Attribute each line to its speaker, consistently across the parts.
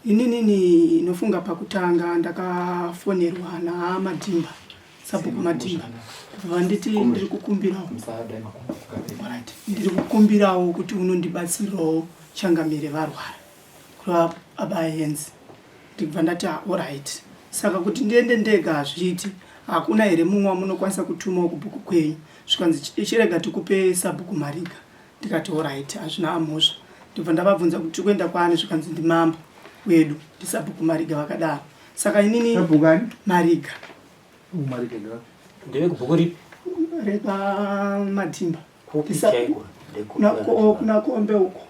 Speaker 1: Ininini nofunga pakutanga ndakafonerwa naMadhimba, sabhuku Madhimba, vanditi ndiri kukumbirawo, right, ndiri kukumbirawo kuti unondibatsirawo changamire varwara, kureva abayenzi. Ndikubva ndati ah, alright, saka kuti ndiende ndega hazviiti, hakuna here mumwe wamunokwanisa kutumawo kubhuku kwenyu? Zvikanzi chirega tikupe sabhuku Mariga. Ndikati alright, hazvina mhosva. Ndobva ndavabvunza kuti tiri kuenda kwaani, zvikanzi ndimambo wedu, ndisabhuku Mariga, vakadaro. Saka inini
Speaker 2: Sabhuku ani?
Speaker 1: Mariga.
Speaker 2: Mariga ndevapi?
Speaker 3: Ndevekubhuku ripi?
Speaker 1: RekwaMadhimba.
Speaker 3: Kupi chaiko? Ndekupi?
Speaker 1: Kuna Kombe uko.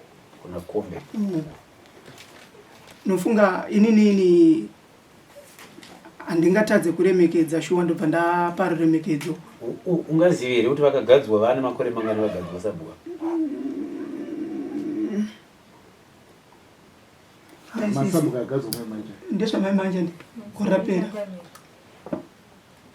Speaker 3: Kuna Kombe.
Speaker 1: Nofunga ininini handingatadze kuremekedza shuwa, ndobva ndapa ruremekedzo.
Speaker 3: Ungazive here kuti vakagadzwa vane makore mangani vagadzwa sabhuku?
Speaker 2: Masabhuku agadzwa mai manje.
Speaker 1: Ndezvamai manje, gore rapera.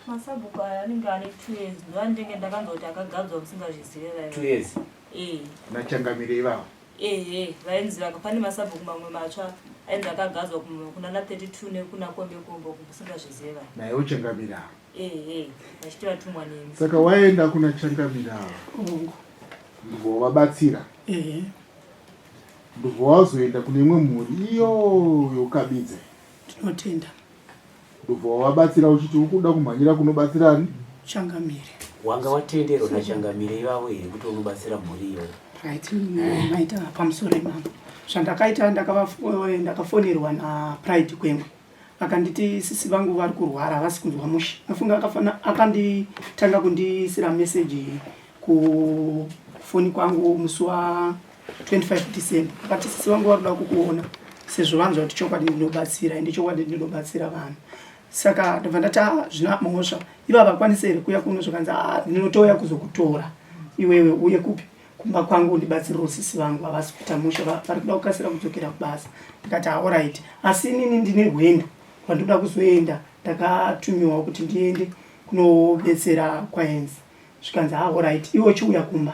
Speaker 4: Masabhuku aya anenge ane 2 years, ndoandinenge ndakanzwa kuti akagadzwa musingazvizive vaiva.
Speaker 3: 2 years?
Speaker 4: Eh.
Speaker 2: Nachangamire ivavo?
Speaker 4: Ehe, vainzi pane masabhuku mamwe matsva ainzi akagadzwa kunana 32 nekuna Kombe Kombe uku musingazvizive vai.
Speaker 2: Naiwo changamire ava?
Speaker 4: Ehe, vachiti vatumwa nemi.
Speaker 2: Saka waenda kuna changamire ava?
Speaker 1: Hongu.
Speaker 2: Ndobva wavabatsira?
Speaker 1: Ehe.
Speaker 2: Ndobva wazoenda kune imwe mhuri iyo yokabidze?
Speaker 1: Tinotenda.
Speaker 2: Ndobva wavabatsira uchiti uri kuda kumhanyira kunobatsirani?
Speaker 1: Changamire.
Speaker 3: Wanga watenderwa nachangamire ivavo here kuti unobatsira mhuri iyoyo?
Speaker 1: Right, maita pamusoro imamo. Zvandakaita, ndakafonerwa naPride Kwengwe, akanditi sisi vangu vari kurwara, havasi kunzwa mushe. Afunga akanditanga kundiisira meseji kufoni kwangu musi wa 25 December, akati sisi vangu vari kuda kukuona sezvo vanzwa kuti chokwadi ndinobatsira, ende chokwadi ndinobatsira vanhu. Saka ndobva ndati ah, zvina mhosva, ivo vakwanisa here kuuya kuno? Zvakanzi ah, ndinotouya kuzokutora iwewe, uye kupi? Kumba kwangu, undibatsirewo, sisi vangu havasi kuita mushe, vari kuda kukasira kudzokera kubasa. Ndikati alright, asi inini ndine rwendo rwandinoda kuzoenda, ndakatumiwawo kuti ndiende kunobetsera kwaenzi. Zvikanzi ah, alright, iwe chiuya kumba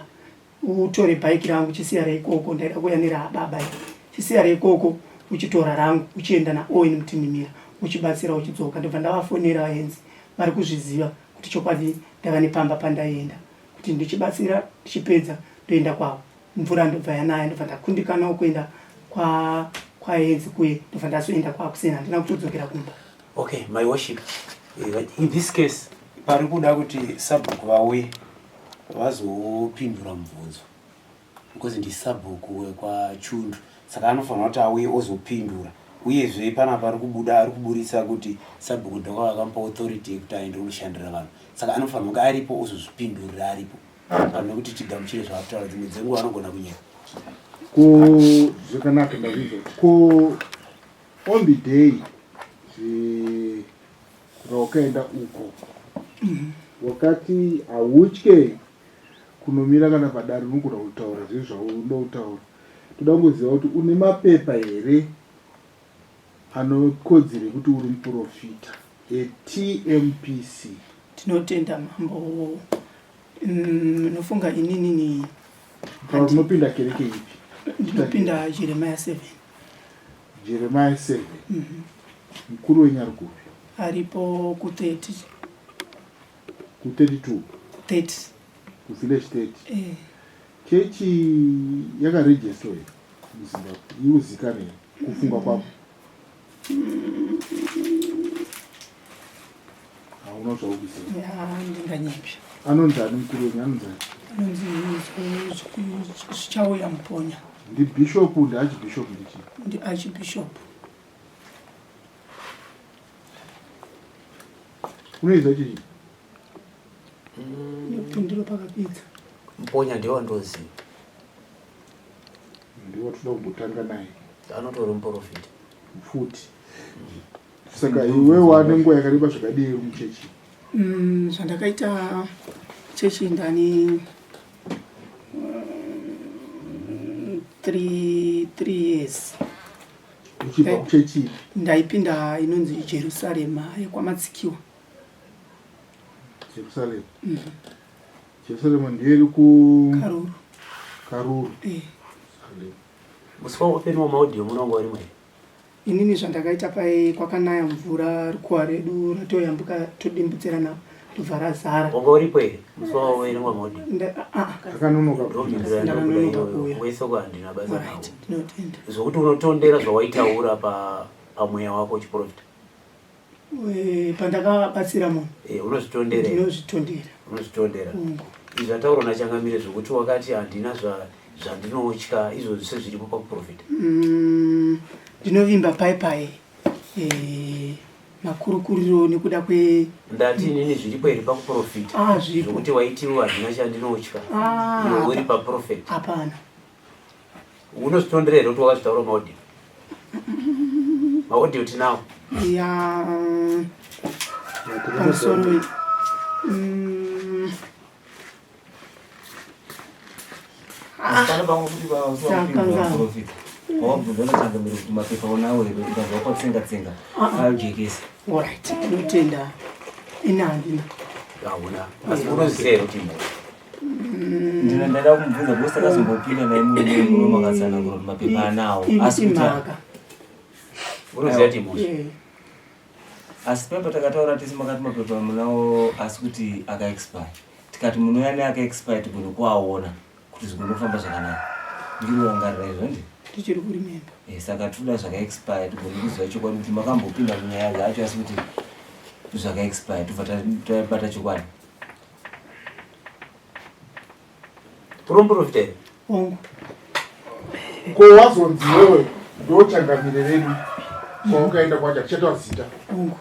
Speaker 1: utore bhaiki rangu, chisiya reikoko, ndaida kuuya neraababa iri, chisiya reikoko uchitora rangu uchienda naOwen Mutinhimira, uchibatsira uchidzoka. Ndobva ndavafonera vaenzi, vari kuzviziva kuti chokwadi ndava nepamba pandaienda kuti ndichibatsira, ndichipedza ndoenda kwavo. Mvura ndobva yanaya, ndobva ndakundikanawo kuenda kwaenzi kuye, ndobva ndazoenda kwakuseni, handina kutodzokera kumba.
Speaker 3: Okay, my worship, in this case pari kuda kuti sabhuku vauye vazopindura mubvunzo, because ndisabhuku wekwaChundu, saka anofanira kuti auye ozopindura. Uyezve panapa ari kubuda, ari kuburitsa kuti sabhuku ndoko vakamupa authority yekuti aende kunoshandira vanhu, saka anofanira kunge aripo ozozvipindurira aripo, pane kuti tigamuchire zvaakutaura. Dzimwe dzenguva anogona kunyepa.
Speaker 2: Ko zvakanaka, ndazvinzwa. Ko on the day rawakaenda uko, wakati hautye kunomira kana padare, unogona kutaura zvinhu zvaunoda kutaura. Toda kungoziva kuti une mapepa here anokodzero ekuti uri muprofita eTMPC?
Speaker 1: Tinotenda mambo. Nofunga ininini
Speaker 2: Unopinda kereke ipi?
Speaker 1: Ndinopinda Jeremiah 7.
Speaker 2: Jeremiah 7. Mukuru wenyu ari kupi?
Speaker 1: Aripo ku30.
Speaker 2: Ku32?
Speaker 1: 30.
Speaker 2: Kuvillage 30?
Speaker 1: Eh.
Speaker 2: Chechi yakaregisterwa here muZimbabwe, iri kuzikanwa here kufunga kwako? Hauna zvaukuziva?
Speaker 1: Ya, ndinganyepi.
Speaker 2: Anonzi ani mukuru wenyu, anonzi ani?
Speaker 1: Anonzi Zvichauya Muponya.
Speaker 2: Ndibishop, ndiarchbishop, ndichii?
Speaker 1: Ndiarchbishop.
Speaker 2: Unoiziva chechi?
Speaker 1: Nekuti ndiro pakapidza.
Speaker 3: Muponya ndiwo wandoziva.
Speaker 2: Ndiwo toda kumbotanga naye.
Speaker 3: Anotori muprofita.
Speaker 2: Futi saka iwe wane nguva yakareba zvakadii uri muchechi?
Speaker 1: Zvandakaita chechi, ndani 3 years.
Speaker 2: Uchibva kuchechi ipi?
Speaker 1: Ndaipinda inonzi Jerusarema yekwaMatsikiwa.
Speaker 2: Jerusalem. Jerusalem ndiyo iri ku
Speaker 1: Karuru.
Speaker 2: Karuru.
Speaker 1: Eh.
Speaker 2: Jerusalem.
Speaker 3: Musi waopenwa maaudio munonga urimo here?
Speaker 1: Inini zvandakaita paye kwakanaya mvura rukuwa redu ratoyambuka todimbudzirana ndobva razara.
Speaker 3: Wanga uripo here musi wawaverengwa maaudio?
Speaker 1: Ah, ah.
Speaker 2: Akanonoka.
Speaker 3: Ndomhinduro yandokuda
Speaker 1: Ndakanonoka
Speaker 3: iyoyo.
Speaker 1: kuuya.
Speaker 3: Wese ko handina basa nawo.
Speaker 1: Alright, ndinotenda.
Speaker 3: Zvokuti unotondera zvawaitaura pa pamweya wako uchiprofita.
Speaker 1: Eh, pandakabatsira munhu
Speaker 3: Eh, unozvitondera here?
Speaker 1: ndinozvitondera.
Speaker 3: Unozvitondera.
Speaker 1: Hongu.
Speaker 3: Izvi zvataurwa nachangamire zvokuti wakati handina zva zvandinotya izvozvi sezviripo pakuprofita.
Speaker 1: Ndinovimba pai pai eh, makurukuriro nekuda kwe
Speaker 3: Ndati inini zviripo here pakuprofita?
Speaker 1: Ah, zviripo.
Speaker 3: Zvokuti waitiwo handina chandinotya.
Speaker 1: Ah,
Speaker 3: Iwe uri paprofet.
Speaker 1: Hapana.
Speaker 3: Unozvitondera here kuti wakazvitaura maaudio? Maaudio tinawo.
Speaker 1: Ya pamusoro.
Speaker 5: Pane pamwe kuti vaprofita wabvunza nachangamire kuti mapepa unawo here ukabva wakatsenga tsenga ajekesa.
Speaker 1: Alright, tinotenda. Ini handina.
Speaker 3: Hauna. Asi unoziva here kuti imhosva?
Speaker 5: Ndina ndaida kumubvunza because takazombopinda naye murume murume akatsanangura kuti mapepa anawo asi kuti
Speaker 1: Imhaka.
Speaker 3: Unoziva kuti imhosva?
Speaker 1: Eh,
Speaker 5: asi pepa takataura tese makati mapepa munawo asi kuti akaexpire tikati munouya neakaexpire tigone kuaona kuti zvigonofamba zvakanaka. Ndiri kurangarira izvo ndi?
Speaker 1: Tichiri kurimemba.
Speaker 5: Saka tinoda zvakaexpire tigone kuziva chokwadi kuti makambopinda munyaya dzacho asi kuti zvakaexpire tobva tabata chokwadi.
Speaker 3: Uri muprofita here?
Speaker 1: Hongu.
Speaker 2: Ko wazonzi iwewe ndochangamire redu kwaukaenda kwacho hatichataura zita.
Speaker 1: Hongu.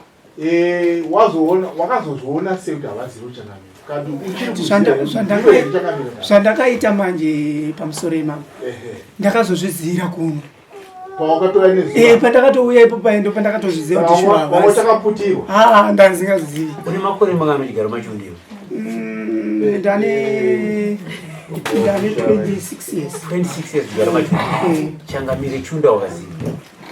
Speaker 2: Wazoona wakazozviona sei kuti havazivi uchangamire? Kandi uchiri kuziva here kuti ndiwe here changamire kana?
Speaker 1: Zvandakaita manje pamusoro imamo. Ndakazozvizivira kuno.
Speaker 2: Pawakatouya nezuva?
Speaker 1: Pandakatouya ipo paye ndo pandakatozviziva kuti shuwa
Speaker 2: Wanga
Speaker 1: havasi.
Speaker 2: uchakaputirwa?
Speaker 1: Ah, ndandisingazivi.
Speaker 3: Une makore mangani uchigara machundiro?
Speaker 1: Ndane 26 years.
Speaker 3: 26 years kugara machundiro. Changamire Chunda wakaziva.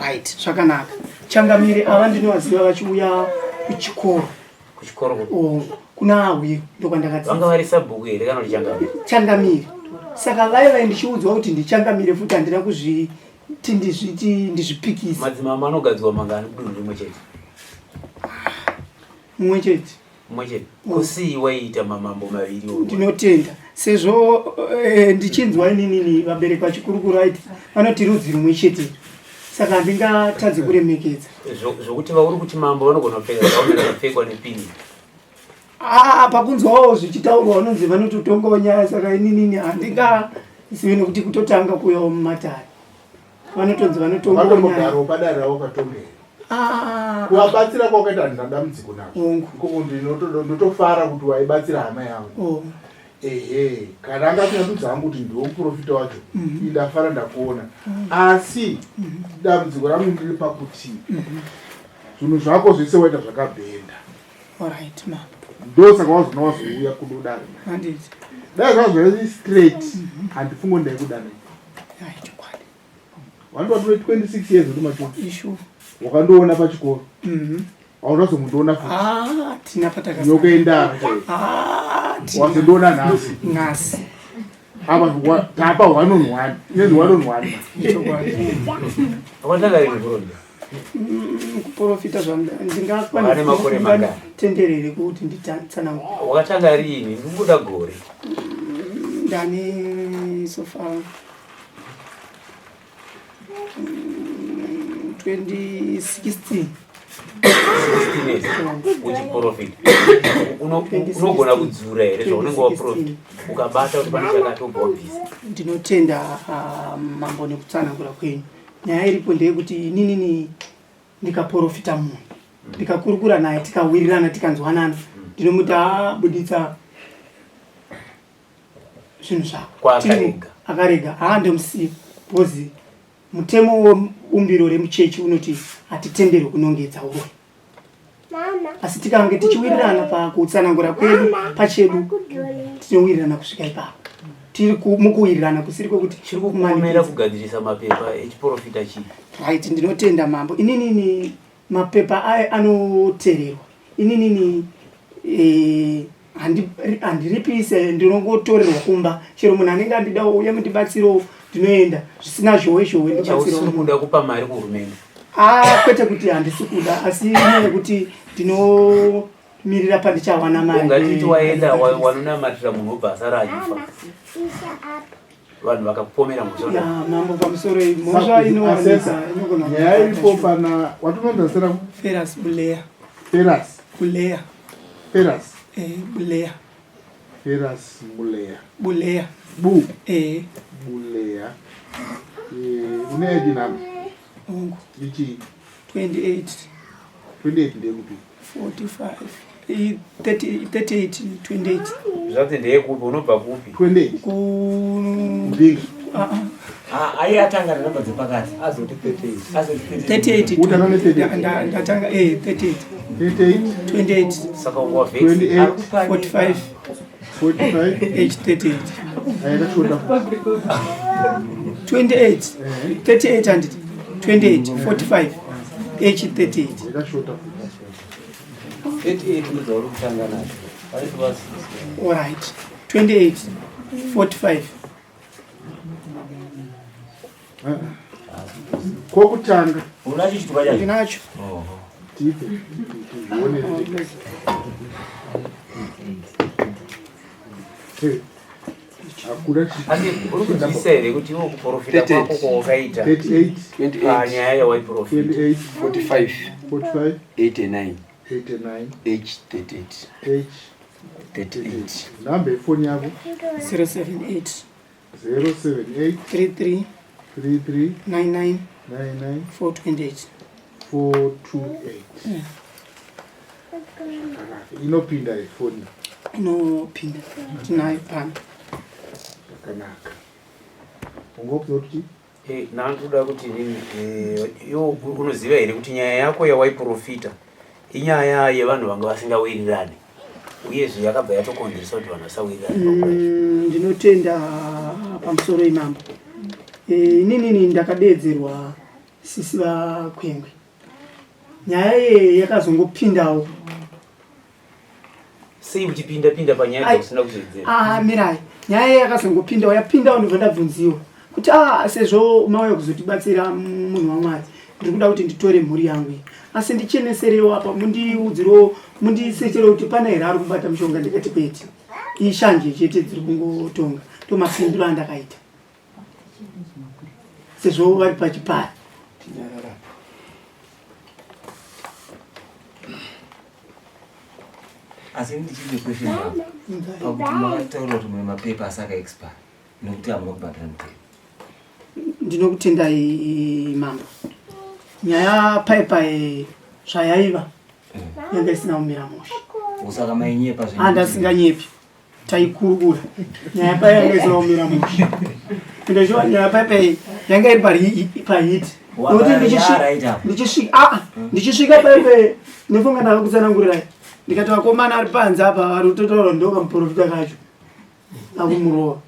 Speaker 1: Right, zvakanaka. Changamire ava ndinovaziva vachiuya kuchikoro.
Speaker 3: Kuchikoro kupi?
Speaker 1: Oh, kuna Ahwi ndokwandakadzidza.
Speaker 3: Vanga vari sabhuku here kana kuti changamire?
Speaker 1: Changamire. Saka vaiva ndichiudzwa kuti ndichangamire futi handina kuzviti ndizviti ndizvipikise.
Speaker 3: Madzimambo anogadzwa mangani kudunhu rimwe chete?
Speaker 1: Mumwe chete.
Speaker 3: Mumwe chete. Kusii waiita mamambo maviri oro?
Speaker 1: Ndinotenda. Sezvo ndichinzwa ininini vabereki vachikurukura vaiti vanoti rudzi rumwe chete. Saka handingatadzi kuremekedza.
Speaker 3: Zvokuti vauri kuti mambo vanogona kupfeka gauni rakapfekwa nepini.
Speaker 1: Ah, pakunzwawo zvichitaurwa vanonzi vanototongawo nyaya saka ininini handingazivi nekuti kutotanga kuuyawo mumatare. Vanotonzi vanotongawo nyaya.
Speaker 2: Vatombogarawo padare ravo vakatonga here? Kuvabatsira kwakaita handina dambudziko nazvo.
Speaker 1: Hongu.
Speaker 2: Ikoko ndinotofara kuti waibatsira hama yangu. Ehe, kana anga asina ndudza hangu kuti ndiwe muprofita wacho, ndafara ndakuona. Asi dambudziko rangu ndiri pakuti zvinhu zvako zvese waita zvakabhenda.
Speaker 1: Alright, mama.
Speaker 2: Ndosaka wazona wazouya kudodare.
Speaker 1: Handiti.
Speaker 2: Dai zvazvo zviri straight, handifungo ndaikudana.
Speaker 1: Ai, chokwadi.
Speaker 2: Wandiwa tine 26 years uri macho.
Speaker 1: Ishu.
Speaker 2: Wakandiona pachikoro. Haunazomundiona futi.
Speaker 1: Ah, tina patakasangana.
Speaker 2: Nyokuenda.
Speaker 1: Ah, tina.
Speaker 2: Wazondiona nhasi.
Speaker 1: Nhasi.
Speaker 2: Apa tapa 1 on 1. Inezi 1 on 1.
Speaker 1: Chokwadi.
Speaker 3: Wakatanga rini kuronda?
Speaker 1: Kuprofita
Speaker 3: Wakane makore mangani?
Speaker 1: zvandingatenderere kuti nditsanangure.
Speaker 3: Wakatanga rini? Ndikuda gore.
Speaker 1: Ndane so far 2016.
Speaker 3: 16 years uchiprofita. Unogona kudzura here zvaunenge waprofita ukabata kuti pane chakati wobva wabvisa?
Speaker 1: Ndinotenda mambo nekutsanangura kwenyu. Nyaya iripo ndeyekuti ininini ndikaprofita munhu ndikakurukura naye tikawirirana tikanzwanana ndinomuti abuditsa zvinhu zvako.
Speaker 3: Kwaakarega.
Speaker 1: Akarega haandomusiya because mutemo webumbiro remuchechi unoti hatitenderwi kunongedza uroyi. Asi tikange tichiwirirana pakutsanangura kwedu pachedu tinowirirana kusvika ipapo. Tiri mukuwirirana kusiri kwekuti
Speaker 3: chiri kukuomera
Speaker 1: kumanikidza.
Speaker 3: kugadzirisa mapepa echiprofita chii?
Speaker 1: Right, ndinotenda mambo. Ininini mapepa aya anotererwa. Ininini handiripise, ndinongotorerwa kumba. Chero munhu anenge andidawo uye mundibatsirewo ndinoenda zvisina zhowe zhowe ndibatsirewo.
Speaker 3: Chausiri kuda kupa mari kuhurumende?
Speaker 1: Ah, kwete kuti handisi kuda asi inyaya yekuti ndinomirira pandichawana mari.
Speaker 3: Ungatiti waenda wanonamatira munhu obva asara achifa. Vanhu vakakupomera mhosva.
Speaker 1: Ya, mambo pamusoro iyi mhosva inowanika inogona.
Speaker 2: Nyaya iripo pana watononza sera
Speaker 1: Ferus Buleya.
Speaker 2: Ferus.
Speaker 1: Buleya.
Speaker 2: Ferus.
Speaker 1: Eh, Buleya.
Speaker 2: Ferus Buleya.
Speaker 1: Buleya.
Speaker 2: Bu.
Speaker 1: Eh.
Speaker 2: Buleya. Eh, une ID number?
Speaker 1: Hongu.
Speaker 2: Ichi
Speaker 1: 28.
Speaker 2: 28 ndekupi?
Speaker 1: 45. I 30 38 28.
Speaker 3: Zvati ndeyekupi unobva kupi?
Speaker 2: 28.
Speaker 1: Ku
Speaker 2: Mbinga.
Speaker 1: Ah ah.
Speaker 5: Ah, ayi atanga nenamba dzepakati
Speaker 3: azoti 38.
Speaker 5: Azoti 38.
Speaker 1: 38.
Speaker 2: Utanga ne 38.
Speaker 1: Ndatanga eh 38.
Speaker 2: 38.
Speaker 1: 28.
Speaker 3: Saka uwa vex.
Speaker 2: 28.
Speaker 1: 45.
Speaker 2: 45.
Speaker 1: H 38.
Speaker 2: Ayakashota.
Speaker 1: 28. 38 and 28 45 H 38.
Speaker 2: Yakashota.
Speaker 3: 38 ndodzauri kutanga nadzo. Vaiti vasi.
Speaker 1: All right. 28 45.
Speaker 2: Kokutanga.
Speaker 5: Unacho chitupa chacho?
Speaker 1: Ndinacho.
Speaker 5: Oho.
Speaker 2: Tipe. Tione. Hey. Hakuna
Speaker 3: Asi uri kunzwisisa here kuti iwe kuprofita kwako kwawakaita
Speaker 2: 38
Speaker 3: panyaya yawaiprofita
Speaker 2: 28
Speaker 6: 45
Speaker 2: 45
Speaker 6: 89
Speaker 2: 89
Speaker 6: H 38
Speaker 2: H
Speaker 6: 38
Speaker 2: Namba yefoni yako
Speaker 1: 078
Speaker 2: 078
Speaker 1: 33
Speaker 2: 33
Speaker 1: 99
Speaker 2: 99
Speaker 1: 428.
Speaker 2: 428. Zvakanaka. Inopinda yefoni
Speaker 1: Inopinda. Tinayo pano.
Speaker 2: zvakanaka. Ungokuziva kuti
Speaker 3: Eh, ndandoda kuti inini eh, iwe unoziva here kuti nyaya yako yawaiprofita inyaya yevanhu vanga vasingawirirani uyezve yakabva yatokonzeresa kuti vanhu vasawirirane panguva yacho.
Speaker 1: Ndinotenda pamusoro imambo. Eh, Ininini ndakadeedzerwa sisi vaKwengwe. Nyaya iye yakazongopindawo.
Speaker 3: Sei uchipinda pinda panyaya
Speaker 1: Ai.
Speaker 3: dzausina kuzvidzera?
Speaker 1: Ah, mirai. Nyaya iye yakazongopindawo yapindawo ndobva ndabvunziwa kuti ah sezvo mauya kuzotibatsira munhu waMwari ndiri kuda kuti nditore mhuri yangu iyi asi ndicheneserewo apa mundiudzirewo mundisecherewo kuti pane here ari kubata mushonga ndikati kwete ishanje chete dziri kungotonga ndomapinduro andakaita sezvo vari pachipari.
Speaker 5: Asi ndichine question yangu pakuti makataura kuti mune mapepa asi akaexpire nekuti hamuna kubhadhara mutero.
Speaker 1: Ndinokutendai mambo. Nyaya paipai zvayaiva yanga isina kumira mushe.
Speaker 5: Saka mainyepa zvenyu.
Speaker 1: Andasinganyepi. Taikurukura. Nyaya pai yanga isina kumira mushe. Ende shuwa nyaya paipai yanga iri pahiti. Nokuti ndichisvika paipai nefunga ndakakutsanangurirai. Ndikati vakomana ari panze apa vari kutotaura ndokamuprofita kacho. Akumurova.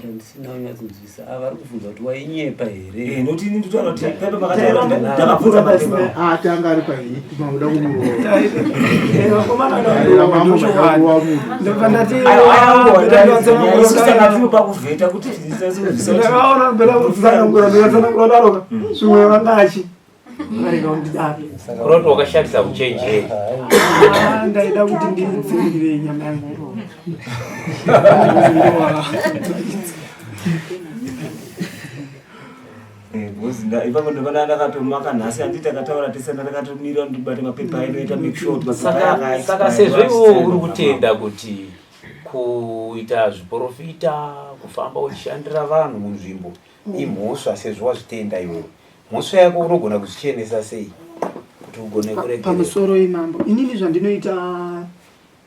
Speaker 3: Ndisina kunyatsonzwisisa. Ah, vari kubvunza kuti wainyepa here?
Speaker 5: Eh, nokuti ini ndinotaura kuti pepa makataura kuti ndakabvunza mapepa.
Speaker 2: Ah, tanga ari pahiti makuda kumurova.
Speaker 1: Eh, vakomana
Speaker 2: Aira mambo makarowa munhu.
Speaker 1: ndobva ndati
Speaker 5: Isu saka tinopa kuvheta kuti tisazobvisa kuti
Speaker 1: ndakaona mbera kutsanangura ndikatsanangura daroka zvimwe vangachi varega kundidaro.
Speaker 3: Kuroti wakashandisa uchenjeri.
Speaker 1: Ah, ndaida kuti ndidzivirire nyama yangu.
Speaker 5: Eh, because ipapo ndopana ndakatomaka nhasi handiti takataura tese ndakatomira ndibate mapepa ainoita make sure kuti mapepa
Speaker 3: Saka saka
Speaker 5: aya
Speaker 3: sezvo
Speaker 5: akaexpire,
Speaker 3: iwewe uri kutenda kuti kuita zviporofita kufamba uchishandira vanhu munzvimbo imhosva sezvo wazvitenda iwewe mhosva yako unogona kuzvichenesa sei kuti ugone kuregerera?
Speaker 1: Pamusoro imambo inini zvandinoita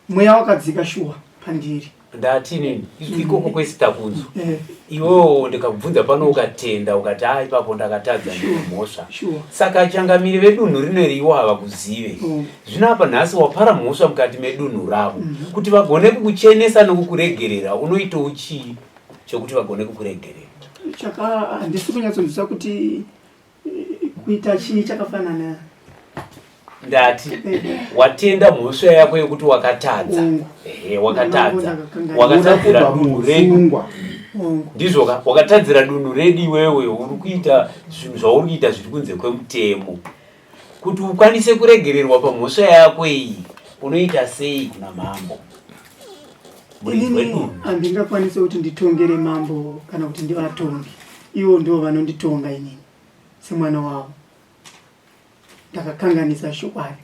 Speaker 1: mweya wakadzika shuwa pandiri.
Speaker 3: Ndati inini ikoko kwese takunzwa
Speaker 1: Eh,
Speaker 3: iwewo ndikakubvunza pano ukatenda ukati a ipapo ndakatadza ndine mhosva.
Speaker 1: Sure.
Speaker 3: Saka changamire vedunhu rineri iwo havakuzive. Zvino apa nhasi wapara mhosva mukati medunhu ravo kuti vagone kukuchenesa nokukuregerera unoitawo chii chokuti vagone kukuregerera?
Speaker 1: Chaka handisi kunyatsonzwisa kuti kuita chii chakafanana.
Speaker 3: Ndati watenda mhosva yako yekuti wakatadza.
Speaker 1: Ungu.
Speaker 3: Ehe, wakatadza.
Speaker 1: Ndakakanganisa.
Speaker 3: Wakatadzira
Speaker 2: Unoda
Speaker 3: dunhu redu.
Speaker 2: kubva musungwa.
Speaker 3: Ndizvo ka wakatadzira dunhu redu iwewe uri kuita zvinhu zvauri kuita zviri kunze kwemutemo. Kuti ukwanise kuregererwa pamhosva yako iyi unoita sei kuna mambo?
Speaker 1: Inini handingakwanise kuti nditongere mambo kana kuti ndivatonge. Ivo ndivo vanonditonga inini semwana wavo. Ndakakanganisa shokwadi.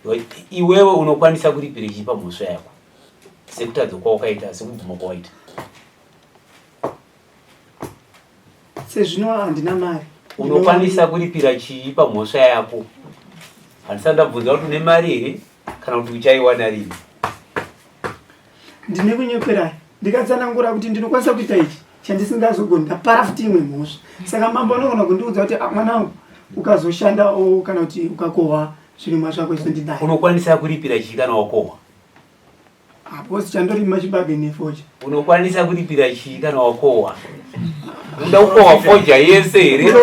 Speaker 3: Iwewe unokwanisa kuripira chii pamhosva yako sekutadza kwawakaita sekubvuma kwawaita?
Speaker 1: Sezvino handina mari.
Speaker 3: Unokwanisa kuripira chii pamhosva yako? Handisati ndabvunza kuti une mari here kana kuti uchaiwana rini.
Speaker 1: Ndine kunyeperai ndikatsanangura kuti ndinokwanisa kuita ichi chandisingazogoni ndapara futi imwe mhosva. Saka mambo anogona kundiudza kuti ah, mwanangu ukazoshanda o kana kuti ukakohwa zvirimwa zvako izvo ndidai.
Speaker 3: Unokwanisa kuripira chii kana wakohwa?
Speaker 1: Aposi chandorima chibage nefoja.
Speaker 3: Unokwanisa kuripira chii kana wakohwa? Unoda kukohwa foja yese here?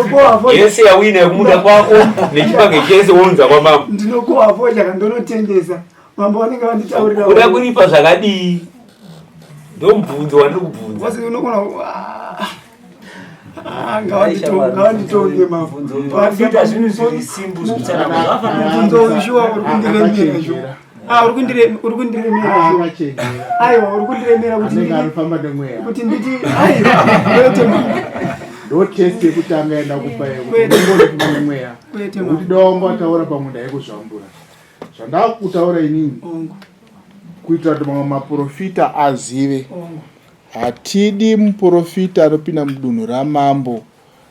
Speaker 3: Yese yauinayo kumunda kwako nechibage chese wounza kwamambo.
Speaker 1: Ndinokohwa foja kandonotengesa. Mambo vanenge vanditaurira.
Speaker 3: Unoda kuripa zvakadii? Ndomubvunzo wandiri kubvunza.
Speaker 1: Wasi unogona ah, ah, ngawanditonge mambo.
Speaker 5: Kuita zvinhu zviri simple zvekutsanangura. Zvakafanana
Speaker 1: Mubvunzo uyu shuwa uri kundiremera shuwa. Ah, uri kundiremera. Aiwa, uri kundiremera kuti
Speaker 2: anenge anofamba nemweya.
Speaker 1: Kuti nditi aiwa, kwete mambo.
Speaker 2: Ndo test yekutanga yandakupa yekuti unofamba nemweya.
Speaker 1: Kwete mambo.
Speaker 2: Kuti dawanga wataura pamwe ndaikuzvambura. Zvandakutaura inini kuitira kuti mamwe maprofita azive. Hatidi muprofita anopinda mudunhu ramambo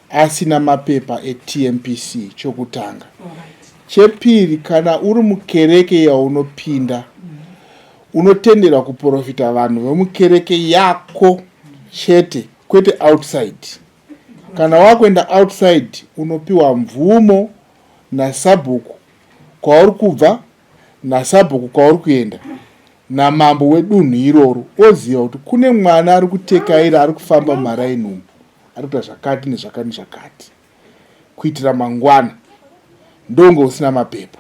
Speaker 2: asina mapepa eTMPC chokutanga. Chepiri, kana uri mukereke yaunopinda, unotenderwa kuprofita vanhu vemukereke yako chete, kwete outside. Kana wakuenda outside unopiwa mvumo nasabhuku kwauri kubva nasabhuku kwauri kuenda namambo wedunhu iroro oziva kuti kune mwana ari kutekaira ari kufamba mumaraini umu ari kuita zvakati nezvakati nezvakati kuitira mangwana ndonge usina mapepa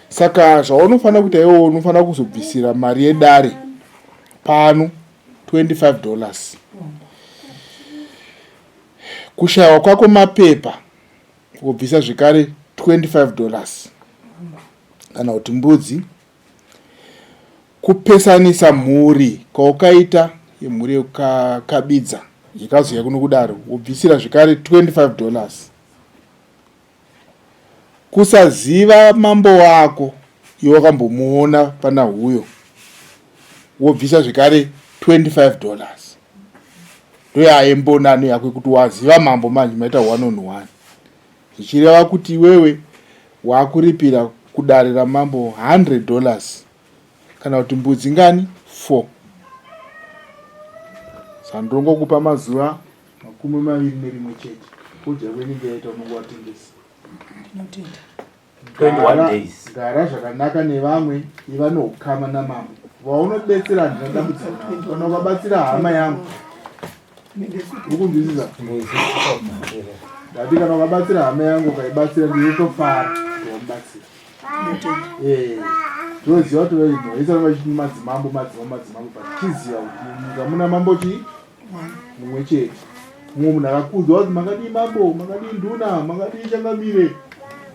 Speaker 2: saka zvaunofanira kuita iwewe unofanira kuzobvisira mari yedare pano 25 dollars kushaiwa kwako mapepa wobvisa zvekare 25 dollars kana kuti mbudzi kupesanisa mhuri kwaukaita yemhuri yekukabidza yakazouya kuno kudaro wobvisira zvekare 25 dollars kusaziva mambo wako iwe wakambomuona pana huyo wobvisa zvekare 25 dollars ndoyaembonano yako yekuti waziva mambo manje maita one on one zvichireva kuti iwewe wakuripira kudare ramambo 100 dollars kana kuti mbudzi ngani 4 sandongokupa mazuva 21 chete kudya kwenenge yaita unonge watengesa
Speaker 3: 21 days.
Speaker 2: Gara zvakanaka nevamwe, iva noukama namambo. Vaunobetsera handina dambudziko navo. Kana ukabatsira hama yangu, ukunzwisisa? Ndati kana ukabatsira hama yangu ukaibatsira ndinotofara kuti wamubatsira. Eh, tinoziva kuti vanhu vaisa vachiti madzimambo madzimambo madzimambo but tichiziva kuti munyika muna mambo chii mumwe chete mumwe munhu akakudzwa kuti makadii mambo makadii nduna makadii changamire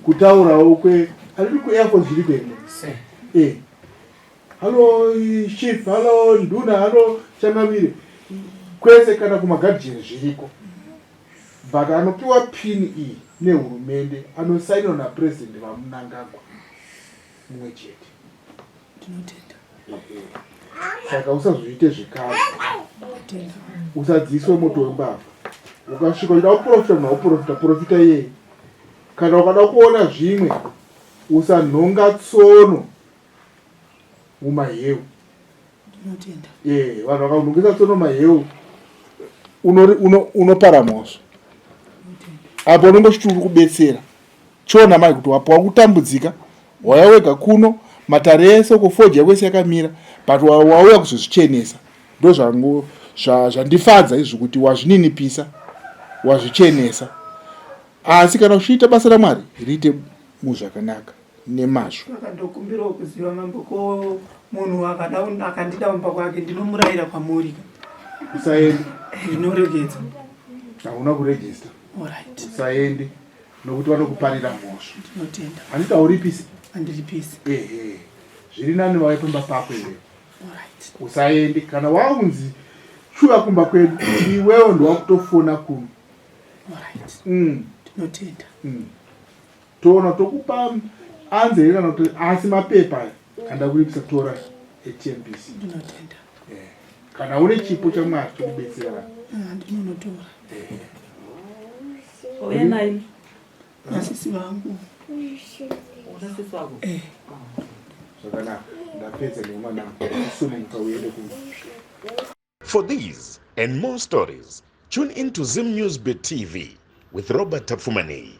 Speaker 2: kutaurawo kwe handiti kuairforce zviri kwene eh. Hallo chief hallo nduna hallo changamire kwese kana kumagadheni zviriko but anopiwa pin iyi nehurumende anosainwa napresident vamunangagwa mumwe chete
Speaker 1: Tinotenda.
Speaker 2: Saka usazviite zvekare. Usadziiswe moto wembavha. Ukasvika uchida kuprofita munhu auprofita, profita iyeye. Kana ukada kuona zvimwe, usanhonga tsono mumaheu.
Speaker 1: Tinotenda.
Speaker 2: Eh, vanhu vakanhongesa tsono mumaheu unopara mhosva. Apo unenge uchiti uri kubetsera. Chiona mai kuti wapo wakutambudzika wauya wega kuno matare ese uko fodya yako yese yakamira but wauya kuzozvichenesa ndozvangu zvandifadza izvi kuti wazvininipisa wazvichenesa asi kana uchiita basa ramwari riite muzvakanaka nemazvo.
Speaker 1: Saka ndokumbirawo kuziva mambo ko munhu akada akandida kumba kwake ndinomurayira kwamuri ka.
Speaker 2: Usaenda.
Speaker 1: Ndinoregedza.
Speaker 2: Hauna kuregister.
Speaker 1: Alright.
Speaker 2: Usaende nokuti vanokuparira mhosva.
Speaker 1: Ndinotenda.
Speaker 2: Handiti hauripisi?
Speaker 1: Handiripisi.
Speaker 2: Ehe. Zviri nani vauye pamba pako iwewe.
Speaker 1: Alright.
Speaker 2: Usaende kana waunzi shuwa kumba kwedu iwewe ndowakutofona kuno.
Speaker 1: Alright. Ndinotenda.
Speaker 2: Toona tokupa anze here kana kuti asi mapepa aya andakuripisa tora eTMPC.
Speaker 1: Ndinotenda.
Speaker 2: Eh. Kana une chipo chaMwari chokubetsera vanhu.
Speaker 1: Ah, ndinonotora.
Speaker 2: Eh.
Speaker 4: Uya naye.
Speaker 1: Nasisi vangu.
Speaker 4: Una sisi wako?
Speaker 1: Eh.
Speaker 2: Zvakanaka. Ndapedza nemwana sununguka uende kumba.
Speaker 7: For these and more stories, tune in to Zim News Bit TV with Robert Tafumani.